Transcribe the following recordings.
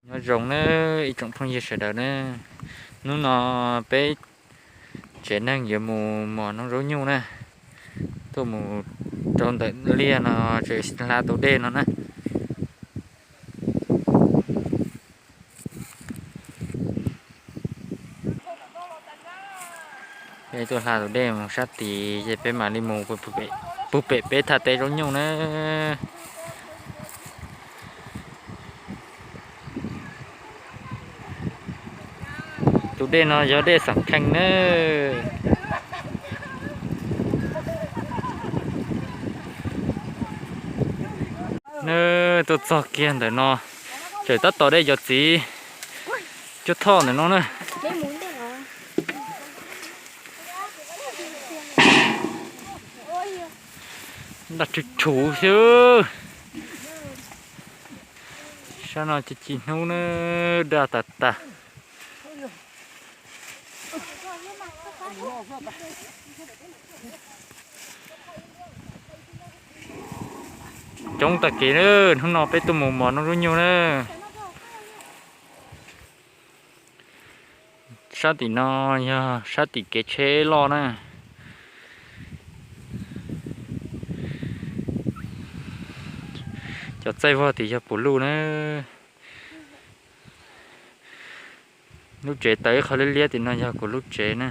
Nyob zoo nawb ib tsoom phooj ywg sawv daws na, hnub no peb tsev neeg yuav mus mos noob zaub nyuj na, tuaj mus rau ntawm liaj no, tseem hla tus dej no na. Peb tuaj hla tus dej mus sab tid ces peb mam li mus puag pem peb thaj teb zaub nyuj na. Tus dej no yog dej Xam Kheej na. Nws tuaj txog kiag ntawm no, tseem tab tom dej cov txiv cuab thoj ntawm no na. Daj tsw tshuv xwb. Sab no ci ci hnub na, daj tas tas. Coob tag kev na, hnub no peb tuaj mus mos noob zaub nyuj na. Sab tim no yog sab tim kev tsheb loj na. Cov txaij vog tim yog puv luj na. Lub tsev tawv ib qho liab liab tim no yog kuv lub tsev na.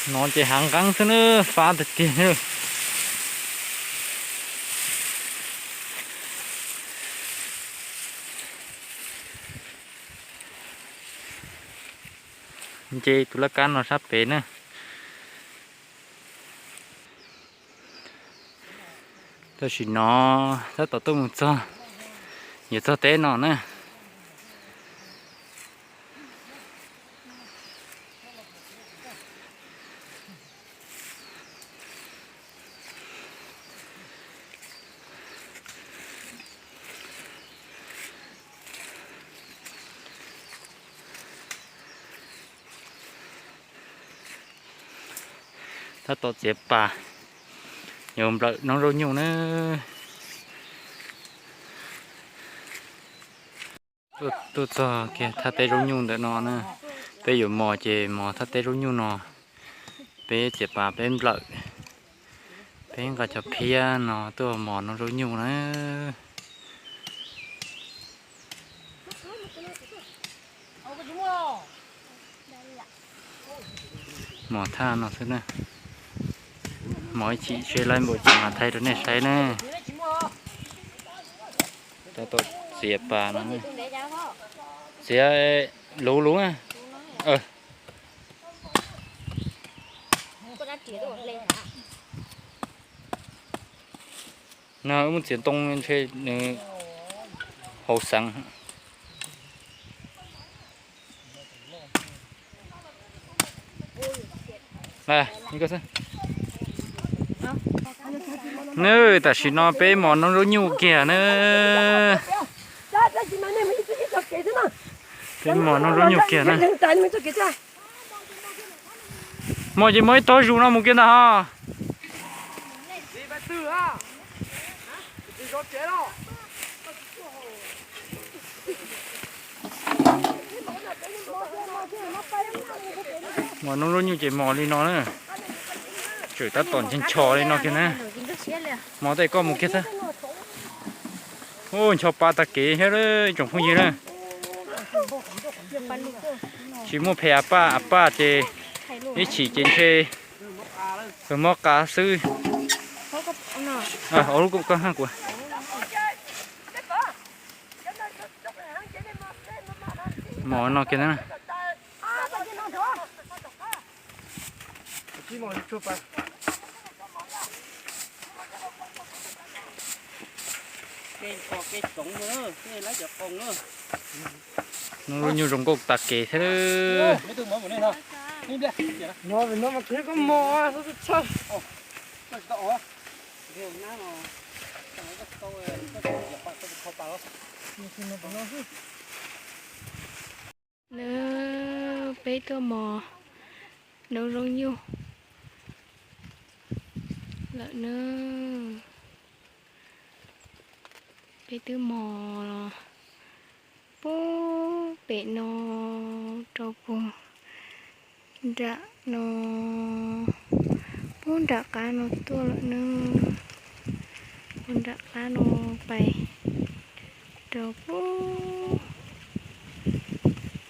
No ces hav nqeeb xwb na, fab tiag tiag. Nce tus laj kab no sab pem na. Tam sim no tab tom tuaj mus txog, yuav txog teb no na. Tab tom txiav pas yuav nplawm noob zaub nyuj na. Tuaj txog kiag thaj teb zaub nyuj ntawm no na, peb yuav mos ces mos thaj teb zaub nyuj no. Peb txiav pas peb nplawm, peb nqa cov phiab no tuaj mos noob zaub nyuj na. Mos thaj no xwb na. Mos ib chim seb laib npaum cas mas thaij rau nej saib ne. Tab tom txiav pas no, txiav luv luv na. No wb mus txiav ntoo ntshe nws haus xeev. Nws tam sim no peb mos noob zaub nyuj kiag na. Peb mos noob zaub nyuj kiag na. Mos ces mos ib tog zus no mus kiag ntag ho. Mos noob zaub nyuj ces mos li no na. Tseem tab tom ncho ncho li no kiag na. Mos tej koj mus kiag xwb. Ub, ncho pa tag kev thiab ib tsoom phooj ywg na. Tsis muaj phem a paj, a paj ces ib chim ces ntshe mob qa xwb. Ua lub koj haj kuv. Mos no kiag na. Hnub lub nyuj zoo nkauj tas kev thiab. Nawb, peb tuaj mos noob zoo nyuj lawm nawb. Peb twb mos los pub pem no rau puag nram no, pub nram qab no tuaj lawm nawb. Pub nram qab no pais rau pub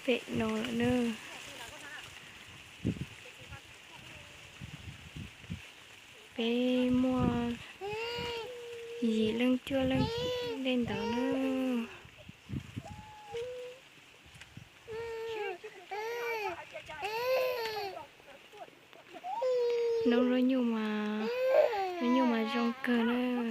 pem no lawm nawb. Peb muaj yim leej cuaj leej dej ntawd nawb. Noob zaub nyuj mas, zaub nyuj mas zoo kawg nawb.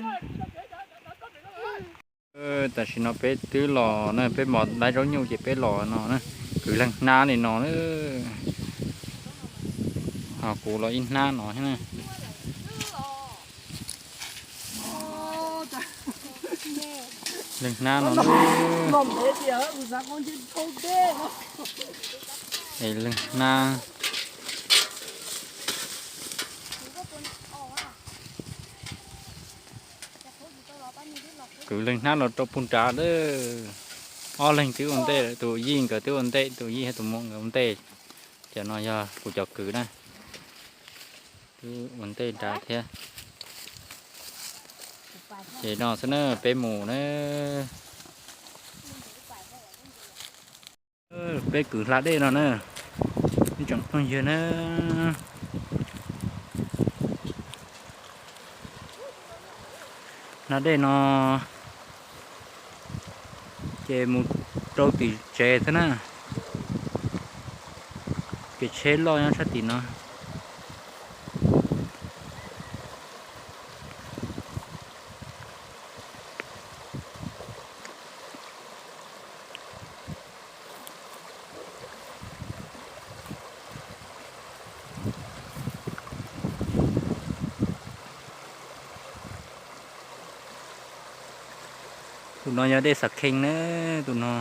Tam sim no peb twb los na, peb mos dab zaub nyuj ces peb los no na, kwv leej hnab li no na. Ho kuv los ib hnab no thiab na. Leej hnab no na. Es leej hnab. Kwv leej hnab los rau puag nrad lawm. Ob leeg twb ua ntej lawm, tus Yij nkawd twb ua ntej, tus Yij thiab tus Muam nkawd ua ntej. Cov no yog kuv cov kwv na, twb ua ntej nrad thiab. Ces no xwb na, peb mus na. Peb kwv hla dej no na, ib tsoom phooj ywg na. Hla dej no ces mus rau tim tsev xwb na. Kev tsheb loj nyob sab tim no. Tus no yog dej Xav Kheej na, tus no.